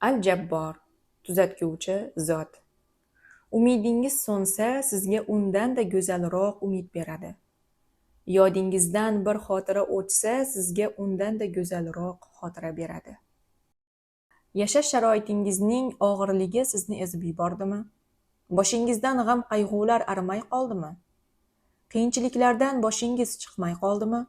Al-Jabbor, tuzatguvchi zot. Umidingiz so'nsa, sizga undan-da go'zalroq umid beradi. Yodingizdan bir xotira o'chsa, sizga undan-da go'zalroq xotira beradi. Yashash sharoitingizning og'irligi sizni ezib yubordimi? Boshingizdan g'am-qayg'ular arimay qoldimi? Qiyinchiliklardan boshingiz chiqmay qoldimi?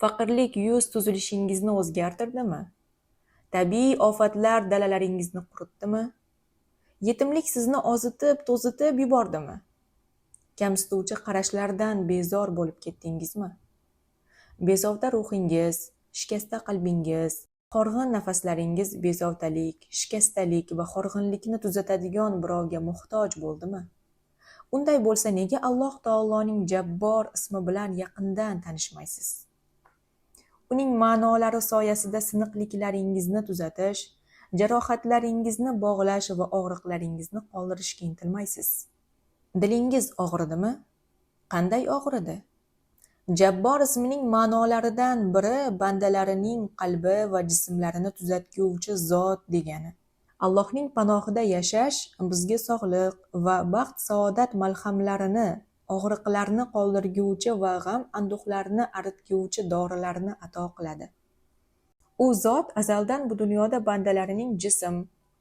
Faqirlik yuz tuzilishingizni o'zgartirdimi? Tabiiy ofatlar dalalaringizni quritdimi? Yetimlik sizni ozitib, to'zitib yubordimi? Kamsituvchi qarashlardan bezor bo'lib ketdingizmi? Bezovta ruhingiz, shikasta qalbingiz, horg'in nafaslaringiz bezovtalik, shikastalik va horg'inlikni tuzatadigan birovga muhtoj bo'ldimi? Unday bo'lsa, nega Alloh taoloning Jabbor ismi bilan yaqindan tanishmaysiz? Uning ma'nolari soyasida siniqliklaringizni tuzatish, jarohatlaringizni bog'lash va og'riqlaringizni qoldirishga intilmaysiz. Dilingiz og'ridimi? Qanday og'ridi? Jabbor ismining ma'nolaridan biri bandalarining qalbi va jismlarini tuzatguvchi zot degani. Allohning panohida yashash bizga sog'liq va baxt-saodat malhamlarini, og'riqlarni qoldirguvchi va g'am-anduhlarni aritguvchi dorilarni ato qiladi. U zot azaldan bu dunyoda bandalarining jism,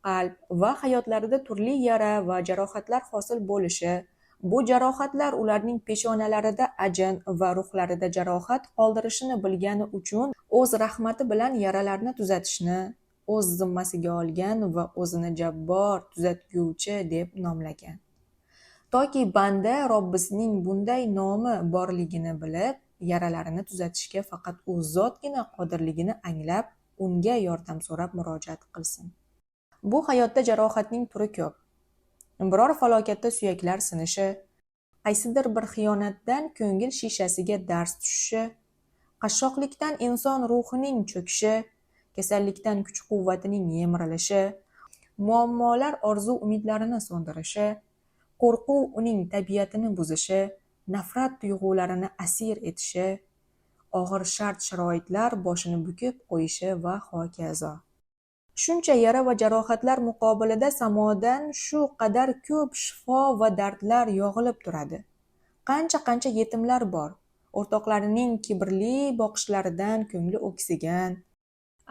qalb va hayotlarida turli yara va jarohatlar hosil bo'lishi, bu jarohatlar ularning peshonalarida ajin va ruhlarida jarohat qoldirishini bilgani uchun o'z rahmati bilan yaralarni tuzatishni o'z zimmasiga olgan va o'zini Jabbor, tuzatguvchi deb nomlagan. Toki banda Robbisining bunday nomi borligini bilib, yaralarini tuzatishga faqat u zotgina qodirligini anglab, unga yordam so'rab murojaat qilsin. Bu hayotda jarohatning turi ko'p. Biror falokatda suyaklar sinishi, qaysidir bir xiyonatdan ko'ngil shishasiga dars tushishi, qashshoqlikdan inson ruhining cho'kishi, kasallikdan kuch-quvvatining yemirilishi, muammolar orzu-umidlarini so'ndirishi, qo'rquv uning tabiatini buzishi, nafrat tuyg'ularini asir etishi, og'ir shart-sharoitlar boshini bukib qo'yishi va hokazo. Shuncha yara va jarohatlar muqobilida samodan shu qadar ko'p shifo va dardlar yog'ilib turadi. Qancha-qancha yetimlar bor, o'rtoqlarining kibrli boqishlaridan ko'ngli o'ksigan.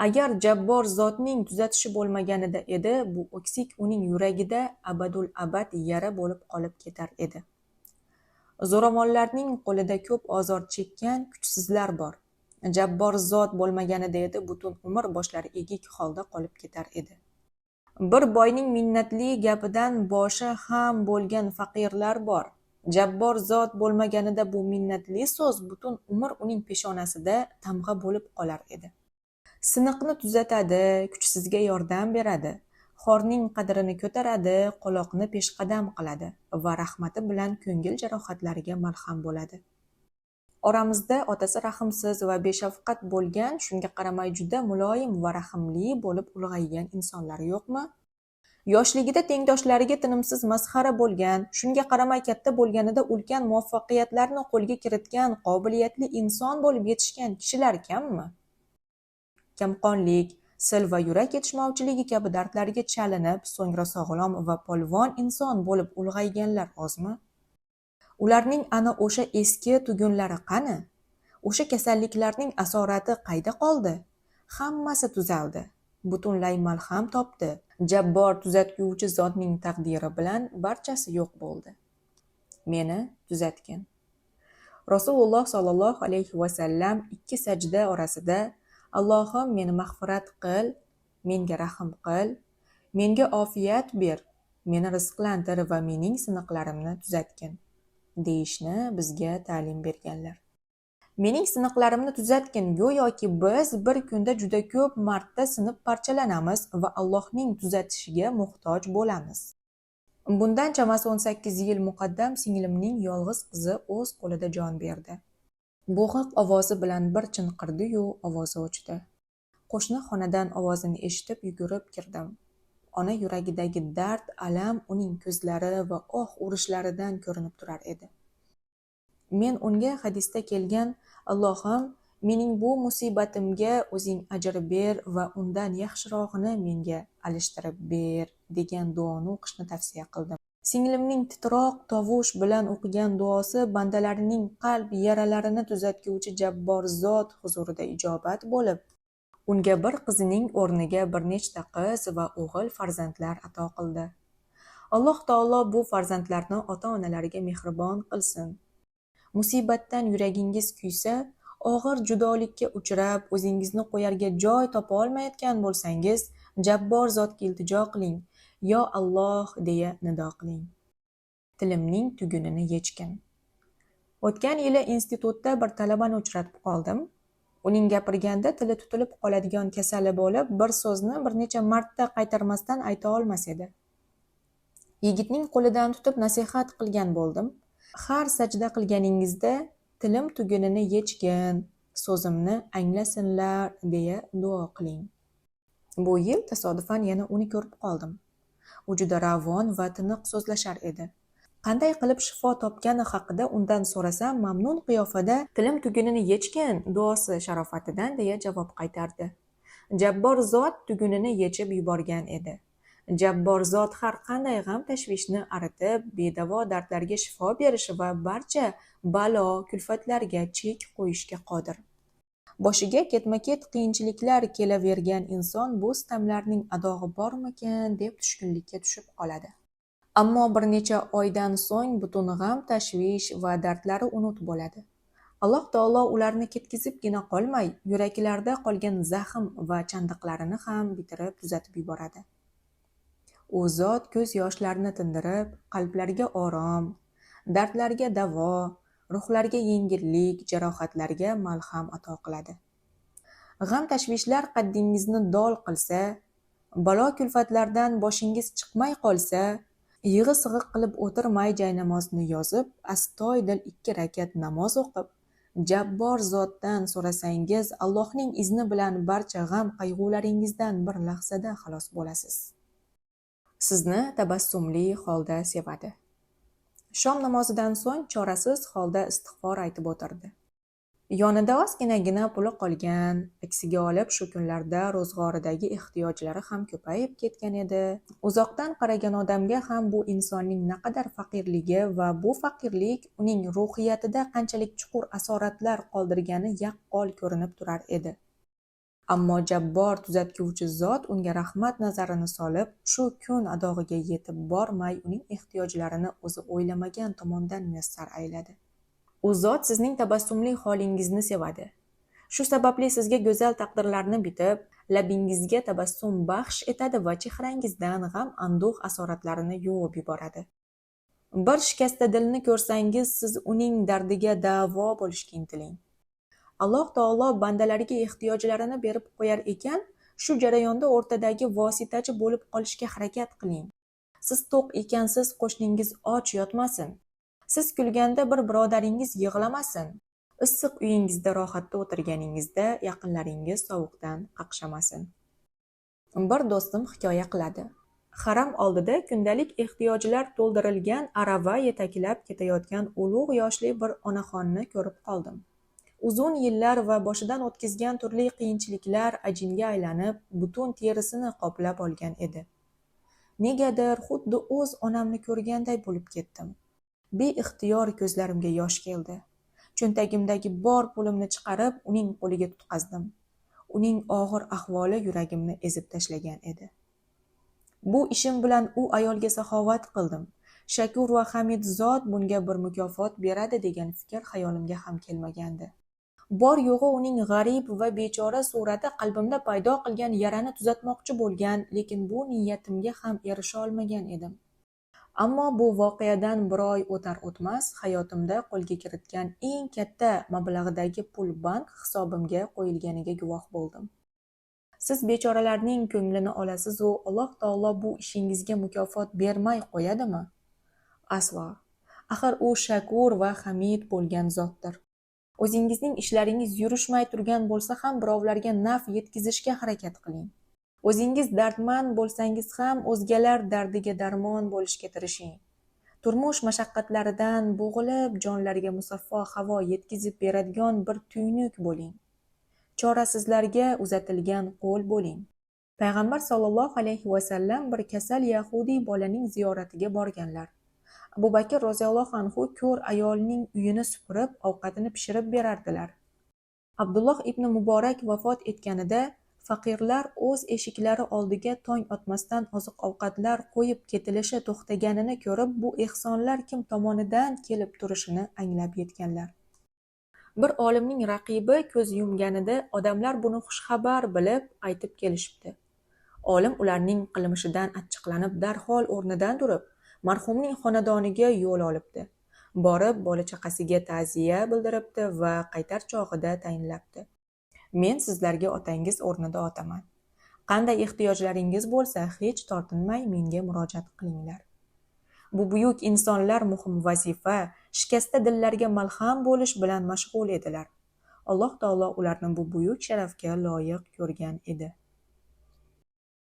Agar Jabbor zotning tuzatishi bo'lmaganida edi, bu o'ksik uning yuragida abadul abad yara bo'lib qolib ketar edi. Zo'ravonlarning qo'lida ko'p ozor chekkan kuchsizlar bor. Jabbor zot bo'lmaganida edi, butun umr boshlari egik holda qolib ketar edi. Bir boyning minnatli gapidan boshi ham bo'lgan faqirlar bor. Jabbor zot bo'lmaganida bu minnatli so'z butun umr uning peshonasida tamg'a bo'lib qolar edi. Siniqni tuzatadi, kuchsizga yordam beradi, xorning qadrini ko'taradi, qoloqni peshqadam qiladi va rahmati bilan ko'ngil jarohatlariga malham bo'ladi. Oramizda otasi rahmsiz va beshafqat bo'lgan, shunga qaramay juda muloyim va rahmli bo'lib ulg'aygan insonlar yo'qmi? Yoshligida tengdoshlariga tinimsiz masxara bo'lgan, shunga qaramay katta bo'lganida ulkan muvaffaqiyatlarni qo'lga kiritgan qobiliyatli inson bo'lib yetishgan kishilar kammi? Kamqonlik, sil va yurak yetishmovchiligi kabi dardlarga chalinib, so'ngra sog'lom va polvon inson bo'lib ulg'ayganlar ozmi? Ularning ana o'sha eski tugunlari qani? O'sha kasalliklarning asorati qayda qoldi? Hammasi tuzaldi, butunlay malham topdi. Jabbor tuzatguvchi zotning taqdiri bilan barchasi yo'q bo'ldi. Meni tuzatgin. Rasululloh sollallohu alayhi vasallam ikki sajda orasida Allohim meni mag'firat qil, menga rahm qil, menga ofiyat ber, meni rizqlantir va mening siniqlarimni tuzatgin, deyishni bizga ta'lim berganlar. Mening siniqlarimni tuzatgin, go'yoki biz bir kunda juda ko'p marta sinib parchalanamiz va Allohning tuzatishiga muhtoj bo'lamiz. Bundan chamasi 18 yil muqaddam singlimning yolg'iz qizi o'z qo'lida jon berdi. Bo'g'iq ovozi bilan bir chinqirdi-yu, ovozi o'chdi. Qo'shni xonadan ovozini eshitib yugurib kirdim. Ona yuragidagi dard, alam uning ko'zlari va oh urishlaridan ko'rinib turar edi. Men unga hadisda kelgan Allohim Mening bu musibatimga o'zing ajr ber va undan yaxshirog'ini menga alishtirib ber degan duoni o'qishni tavsiya qildim. Singlimning titroq tovush bilan o'qigan duosi bandalarining qalb yaralarini tuzatguvchi Jabbor zot huzurida ijobat bo'lib, unga bir qizining o'rniga bir nechta qiz va o'g'il farzandlar ato qildi. Alloh taolo bu farzandlarni ota-onalariga mehribon qilsin. Musibatdan yuragingiz kuysa, og'ir judolikka uchrab, o'zingizni qo'yarga joy topa olmayotgan bo'lsangiz, Jabbor zotga iltijo qiling, yo Alloh deya nido qiling. Tilimning tugunini yechgin. O'tgan yili institutda bir talabani uchratib qoldim. Uning gapirganda tili tutilib qoladigan kasali bo'lib, bir so'zni bir necha marta qaytarmasdan ayta olmas edi. Yigitning qo'lidan tutib nasihat qilgan bo'ldim. Har sajda qilganingizda tilim tugunini yechgin, so'zimni anglasinlar deya duo qiling. Bu yil tasodifan yana uni ko'rib qoldim. U juda ravon va tiniq so'zlashar edi. Qanday qilib shifo topgani haqida undan so'rasam, mamnun qiyofada tilim tugunini yechgin duosi sharofatidan deya javob qaytardi. Jabbor zot tugunini yechib yuborgan edi. Jabbor zot har qanday g'am-tashvishni aritib, bedavo dardlarga shifo berishi va barcha balo, kulfatlarga chek qo'yishga qodir. Boshiga ketma-ket qiyinchiliklar kelavergan inson bu sitamlarning adog'i bormikan deb tushkunlikka tushib qoladi. Ammo bir necha oydan so'ng butun g'am-tashvish va dardlari unut bo'ladi. Alloh taolo ularni ketkizibgina qolmay, yuraklarda qolgan zaxm va chandiqlarini ham bitirib tuzatib yuboradi. U zot ko'z yoshlarini tindirib, qalblarga orom, dardlarga davo, ruhlarga yengillik, jarohatlarga malham ato qiladi. G'am-tashvishlar qaddingizni dol qilsa, balo-kulfatlardan boshingiz chiqmay qolsa, yig'i-sig'i qilib o'tirmay jaynamozni yozib, astoydil 2 rakat namoz o'qib, Jabbor zotdan so'rasangiz, Allohning izni bilan barcha g'am-qayg'ularingizdan bir lahzada xalos bo'lasiz. Sizni tabassumli holda sevadi. Shom namozidan so'ng chorasiz holda istig'for aytib o'tirdi. Yonida ozginagina puli qolgan, aksiga olib shu kunlarda ro'zg'oridagi ehtiyojlari ham ko'payib ketgan edi. Uzoqdan qaragan odamga ham bu insonning naqadar faqirligi va bu faqirlik uning ruhiyatida qanchalik chuqur asoratlar qoldirgani yaqqol ko'rinib turar edi. Ammo Jabbor tuzatguvchi zot unga rahmat nazarini solib, shu kun adog'iga yetib bormay uning ehtiyojlarini o'zi o'ylamagan tomondan muyassar ayladi. U zot sizning tabassumli holingizni sevadi. Shu sababli sizga go'zal taqdirlarni bitib, labingizga tabassum baxsh etadi va chehrangizdan g'am-anduh asoratlarini yuvib yuboradi. Bir shikasta dilni ko'rsangiz, siz uning dardiga davo bo'lishga intiling. Alloh taolo bandalariga ehtiyojlarini berib qo'yar ekan, shu jarayonda o'rtadagi vositachi bo'lib qolishga harakat qiling. Siz to'q ekansiz, qo'shningiz och yotmasin. Siz kulganda bir birodaringiz yig'lamasin. Issiq uyingizda rohatda o'tirganingizda yaqinlaringiz sovuqdan qaqshamasin. Bir do'stim hikoya qiladi. Haram oldida kundalik ehtiyojlar to'ldirilgan arava yetaklab ketayotgan ulug' yoshli bir onaxonni ko'rib qoldim. Uzun yillar va boshidan o'tkazgan turli qiyinchiliklar ajinga aylanib, butun terisini qoplab olgan edi. Negadir xuddi o'z onamni ko'rganday bo'lib ketdim. Beixtiyor ko'zlarimga yosh keldi. Cho'ntagimdagi bor pulimni chiqarib, uning qo'liga tutqazdim. Uning og'ir ahvoli yuragimni ezib tashlagan edi. Bu ishim bilan u ayolga saxovat qildim. Shakur va Hamid zot bunga bir mukofot beradi degan fikr xayolimga ham kelmagandi. Bor yo'g'i uning g'arib va bechora surati qalbimda paydo qilgan yarani tuzatmoqchi bo'lgan, lekin bu niyatimga ham erisha olmagan edim. Ammo bu voqeadan bir oy o'tar-o'tmas hayotimda qo'lga kiritgan eng katta mablag'dagi pul bank hisobimga qo'yilganiga guvoh bo'ldim. Siz bechoralarning ko'nglini olasiz-u, Alloh taolo bu ishingizga mukofot bermay qo'yadimi? Aslo. Axir u Shakur va Hamid bo'lgan zotdir. O'zingizning ishlaringiz yurishmay turgan bo'lsa ham birovlarga naf yetkazishga harakat qiling. O'zingiz dardmand bo'lsangiz ham o'zgalar dardiga darmon bo'lishga tirishing. Turmush mashaqqatlaridan bo'g'ilib, jonlarga musaffo havo yetkazib beradigan bir tuynuk bo'ling. Chorasizlarga uzatilgan qo'l bo'ling. Payg'ambar sollallohu alayhi vasallam bir kasal yahudiy bolaning ziyoratiga borganlar. Abu Bakr roziyallohu anhu ko'r ayolning uyini supurib, ovqatini pishirib berardilar. Abdulloh ibn Muborak vafot etganida faqirlar o'z eshiklari oldiga tong otmasdan oziq-ovqatlar qo'yib ketilishi to'xtaganini ko'rib, bu ehsonlar kim tomonidan kelib turishini anglab yetganlar. Bir olimning raqibi ko'z yumganida odamlar buni xushxabar bilib aytib kelishibdi. Olim ularning qilmishidan achchiqlanib darhol o'rnidan turib, marhumning xonadoniga yo'l olibdi. Borib bola-chaqasiga ta'ziya bildiribdi va qaytar chog'ida tayinlabdi: Men sizlarga otangiz o'rnida otaman. Qanday ehtiyojlaringiz bo'lsa, hech tortinmay menga murojaat qilinglar. Bu buyuk insonlar muhim vazifa, shikasta dillarga malham bo'lish bilan mashg'ul edilar. Alloh taolo ularni bu buyuk sharafga loyiq ko'rgan edi.